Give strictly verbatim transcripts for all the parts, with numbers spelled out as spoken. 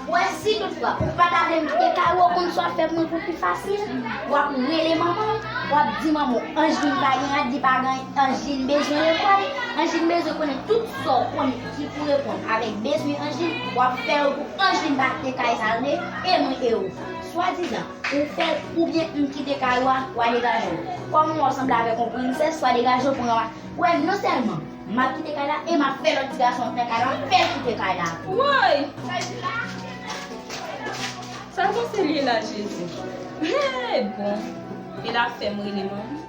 Wè, si toutfwa ou pa ta vle m kite kay ou, ou konn sa w ap fè pou mwen pou pi fasil? W ap rele manman w, w ap di manman w Angeline pa gen rad, li pa gen, Angeline bezwen lekòl, Angeline bezwen konnen tout sa w konnen ki pou reponn avèk bezwen Angeline, w ap fè yo pou Angeline pa kite kay sa l ye, e mwen e ou. Swadizan, ou fè l oubyen m kite kay ou a, w a degaje w. Kòm ou wè w sanble avèk yon prensès, w a degaje w pou w wè non sèlman m ap kite kay la e m ap fè lòt ti gason k nan kay la, m ap fè l kite kay la tou. Woy! Sa konsa l ye la, Jezi? Hey, bon. E l ap fè m rele manman.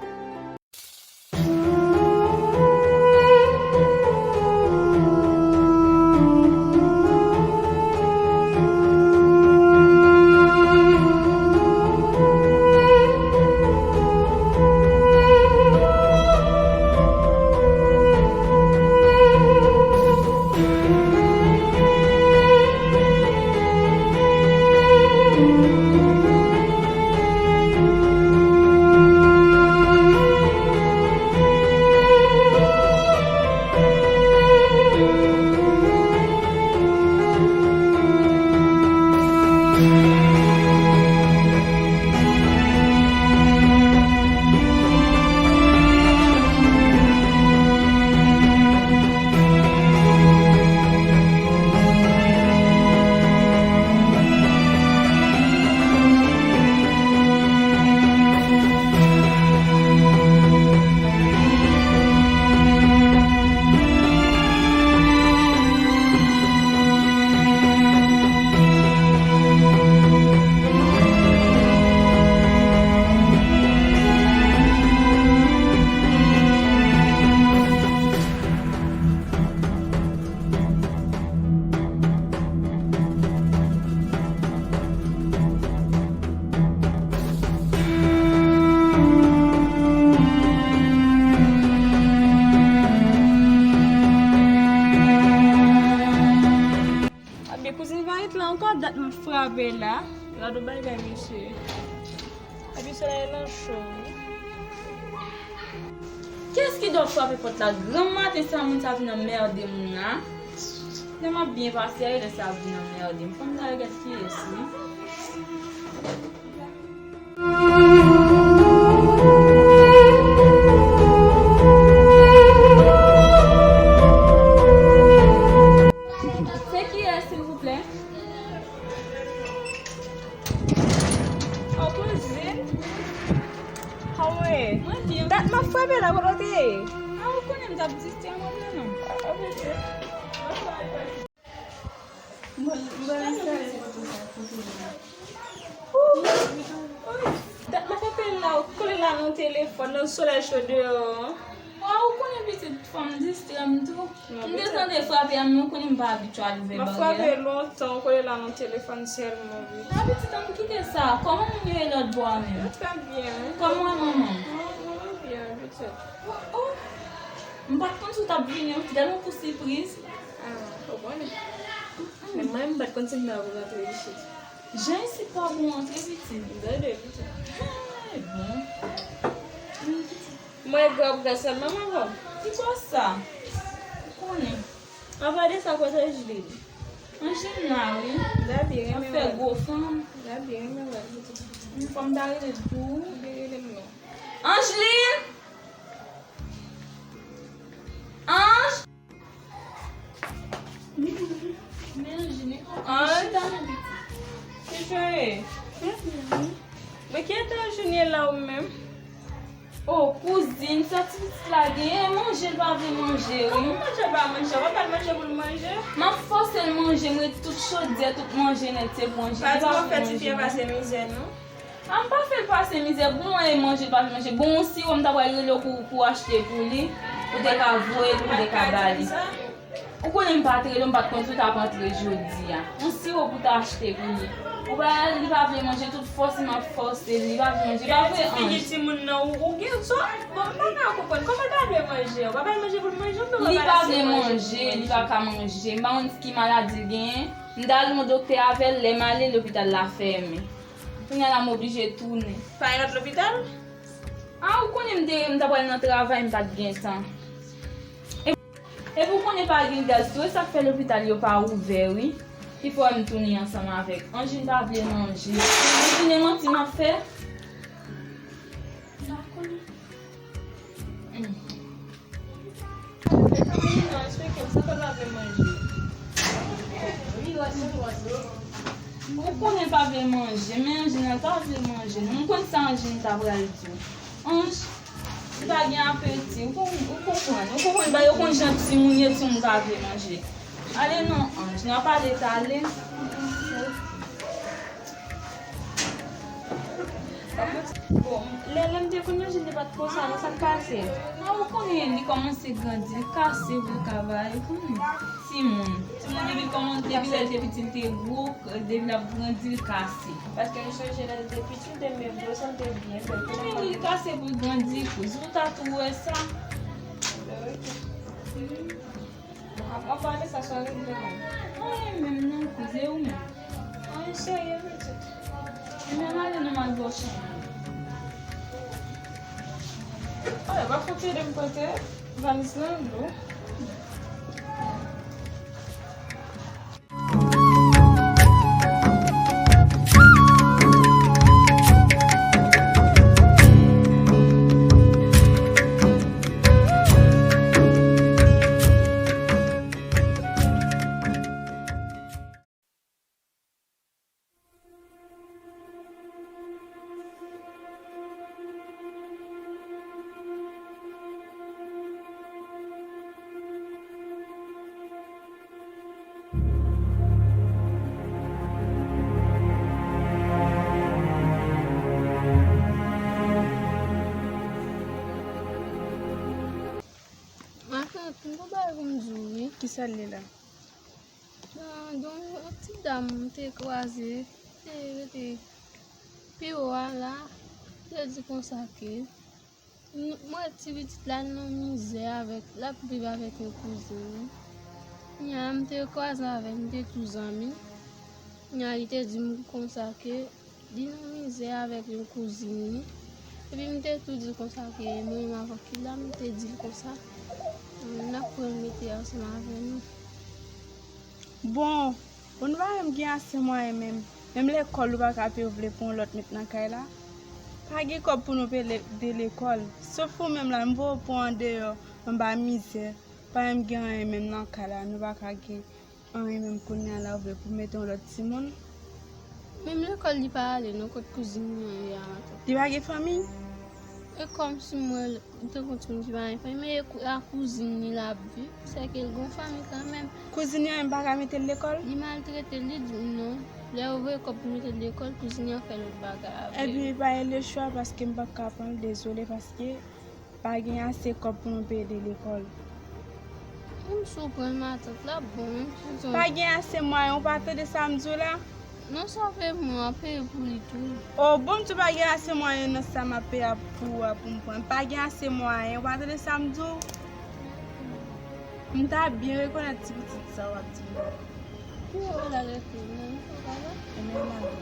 Ebyen, kouzin Vayet la ankò, dat m ap frape la. Gade yon bagay, mesye. Epi solèy lan cho, wi. Kiyès ki dwe frape pòt la? Granm maten sa, moun sa vin anmède m la. Lè m ap byen pase a, e lè sa vin anmède m. Fò m ta regèt kiyès li. Se kiyès, silvouplè? O, kouzin. Kòman w ye? Mwen byen. Dat m ap frape la, kote w te ye? A, ou konnen m t ap distrè m, mwen menm. A, ok. Mwen, mwen enstale foto sa, foto sa. Ooh, ooh, dat m ap frape la, ou kole la nan telefòn, nan solèy cho deyò an. A, ou konnen pitit, fò m distrè m tou. M te tande frape a, men ou konnen m pa abitye al ouvè baryè. M ap frape lontan, ou kole la nan telefòn sèlman, wi. A, pitit, ann kite sa. Kòman moun yo ye lòt bò a menm? Yo trè byen, wi. Kòman w wè manman w? Manman m byen, wi, pitit. O, o! M pa t konn si w t ap vini, wi, pitit. Gade yon kou sipriz. A, ou konnen. Men mwen, m pa t konn si m ta pou rantre isit. Jan isit pa bon antre, pitit. Gade, pitit. Hey, bon. Mwen, grab gras sèlman, manman. Ki bò sa? Ou konnen. Anba de sa, kote Angeline? Angeline la, wi. Gaby renmen wè l. Ap fè gwo fanm. Gaby renmen wè l, pitit. Yon fanm ta rele l pou ou. Li rele m non. Angeline! Ange! Men Ange, Ange! Ki jan w ye? Men ki eta Ange ye la ou menm? O, kouzin, sa ti pitit la genyen, manje l pa vle manje, wi. Kòman manje l pa manje? W ap ba l manje pou l manje? M ap fòse l manje, m ret tout chodyè, tout manje nèt, se pou Ange, li pa vle manje. Pa di w ap fè tifi a pase mizè, non. A, m pa fè l pase mizè, bon, e manje l pa vle manje. Bon, yon siwo m ta pral rele w pou, pou achte pou li, pou te ka voye l, pou te ka ba li. Ou konnen m pa t rele w, m pa t konn si w t ap antre jodi a. Yon siwo pou w ta achte pou li. Ou pa, li pa vle manje, tout fòs m ap fòse l, li pa vle manje, pa vre, Ange? Gade ti figi timoun nan, ou, ou gen zò. Bon, m pa ka konprann. Kòman l pa vle manje? Ou pa ba l manje pou l manje, ou pa ba l manje pou l manje? Li pa vle manje, li pa ka manje. M pa konn ki maladi l genyen. M t al yon doktè avè l, lè m ale, lopital la fèmen. Kounye a la, m oblije tounen. Pa gen lòt lopital? A, ou konnen m te, m ta pral nan travay, m pa t gen tan. E, epi ou konnen pa gen gaz tou, e sa k fè lopital yo pa ouvè, wi. Ki fè m tounen ansanm avèk Anjin pa vle manje. Anjin, e manti m ap fè? M pa konnen. Hmm. Anjin, non, eksplike m, sa fè l pa vle manje. Ou konnen l pa vle manje, men Anjin, l pa vle manje. M konn sa Anjin ta pral di. Anj, li pa gen apeti. Ou kon-, ou konprann. Ou konprann, ba yo konn jan timoun ye, timoun pa vle manje. Ale non, Anj, n ap ale, t ale. Bon, lè, lè m te konn Anjin, li pa t konsa, non, sa k pase? A, ou konnen, li kòmanse grandi, li kase pou l ka bay, ou konnen. Timoun. Timoun, depi l kòman-, depi lè l te piti, l te gwo, depi l ap grandi, l kase. Paske m sonje lè l te piti, l te menm gwo, sa l te byen bèl. Wi, wi, l kase pou l grandi, kouzen, ou ta tou wè sa. Bon, ok. Ap, ap pale sa, sa regle menm. Anyen menm non, kouzen, ou menm. Anyen serye, pitit. Ebyen, m ale non, m al bò chanm. Ale, pa fouti ede m pote valiz lan, dlo. Matant, m gon bagay pou m di w, wi. Kisa l ye la? Nan, gen yon ti dam m te kwaze, te rete pi wo a la, te di konsa ke, m, m wè ti pitit la nan mizè avèk, l ap viv avèk yon kouzin li. Kounya m te kwaze avè l, m te tou zanmi. Kounya li te di m konsa ke li nan mizè avèk yon kouzin li. Epi m te tou di l konsa ke mwen menm avè w ki la, m te di l konsa, n ap pran l mete ansanm avè nou. Bon, bon, nou pa menm gen ase mwayen menm. Menm lekòl ou pa ka peye, ou vle pou yon lòt met nan kay la. Pa gen kòb pou nou peye de lekòl. Sof ou menm la, m voye w pou andeyò, anba mizè. Pa menm gen anyen menm nan kay la, nou pa ka gen anyen menm kounye a la, ou vle pou mete yon lòt timoun? Menm lekòl li pa ale non, kot kouzin li an ye a, matant. Li pa gen fanmi? E kòmsi m wè l, li te gon timoun ki pa gen fanmi, men e kou-, a kouzin li l ap viv, sèke l gon fanmi kanmenm. Kouzin li an, m pa ka mete l lekòl? Li maltrete l, li di m non. Lè yo voye kòb pou mete l lekòl, kouzin li an fè lòt bagay avè l. Ebyen, pa gen lechwa, paske m p ap ka pran l, dezole, paske pa gen ase kòb pou nou peye de lekòl. Menm si w pran l, matant, l ap bon, menm si w... Pa gen ase mwayen, ou pa tande sa m di w la? Non, sa w peye pou mwen, w ap peye pou li tou. O, bon, m di w pa gen ase mwayen nan sa m ap peye pou ou a pou m pran. Pa gen ase mwayen, ou pa tande sa m di w? M ta byen rekonèt ti pitit sa w ap di m nan. Pi w al arete, non, ou pa la? Ebyen, m ale.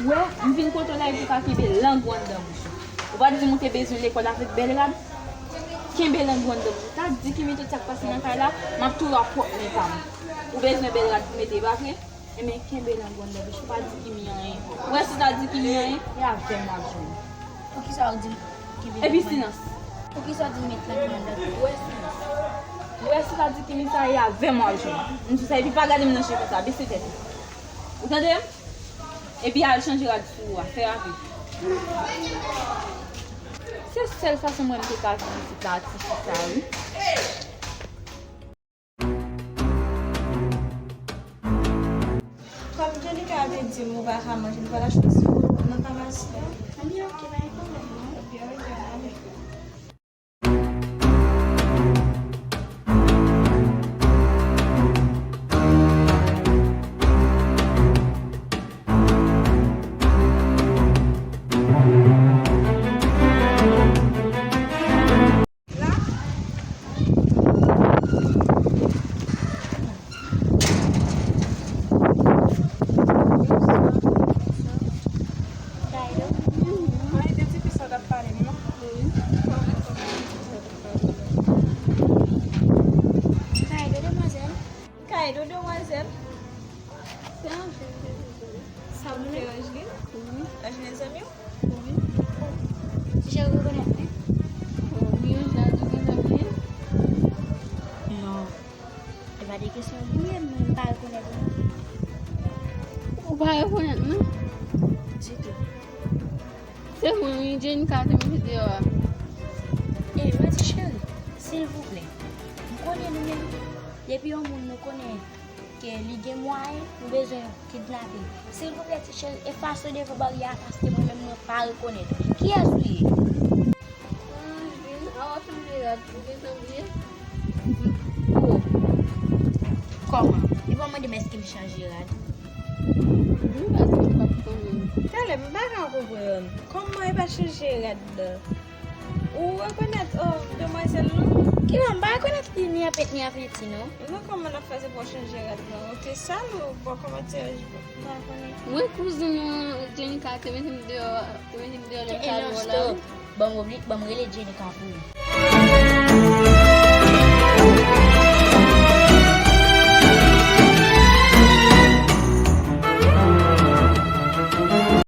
Wè, m vin kote w la epi w ka kenbe lang ou anndan bouch ou. Ou pa t di m ou te bezwen lekòl avèk bèl rad? Kenbe lang ou anndan bouch ou. Ta di Kimi tout sa k pase nan kay la, m ap touye w ak pwòp men pa m. Ou bezwen bèl rad pou mete, pa vre? Ebyen, kenbe lang ou anndan bouch ou, pa di Kimi anyen. Ou wè si w ta di Kimi anyen, e avè m w ap jwenn. Poukisa w di Kimi... Epi silans. Poukisa w di met lang ou anndan bouch ou? Ou wè silans. Ou wè si w ta di Kimi sa, e avè m w ap jwenn. M di w sa, epi pa gade m nan je konsa, bese tèt ou. Ou tande m? Epi al chanje rad sou ou a, fè rapid. Se sèl fason mwen m te ka viv isit la, ti fi sa, wi. Kòm Jenika te di m ou pa ka manje, m pral achte sou nan famasi a. Anben, ok, pa gen pwoblèm, non. Ebyen, ok, ale. Kesyon bouye m, mwen m pa rekonèt ou non. Ou pa rekonèt mwen? Ditou. Se mwen wi, Jenika te mete deyò a. E mwen di cheri, silvouplè. M konnen nou menm, depi yon moun nou konnen ke li gen mwayen, nou bezwen kidnape. Silvouplè ti cheri, efase w devan baryè a paske mwen menm mwen pa rekonèt ou. Kiyès ou ye? Awa fin de rad, ou gentan bliye? Oh. Kòman? E pa mande m èske m chanje rad? Mwen pa santi m pa konnen. Talè, m pa ka konprann. Kòman e pa chanje rad la? Ou rekonèt oh, demwazèl non? Ki bon, m pa rekonèt li ni apèt ni apeti non. Non, kòman n ap fè se pou w chanje rad la? Ou te sal ou bò kòmantè m pa konnen. Mwen kouzin nou, Jenika te mete m deyò, te mete m deyò lè m E t al non, wè w la. Stop. Ban m oubli, ban m rele Jenika pou ou.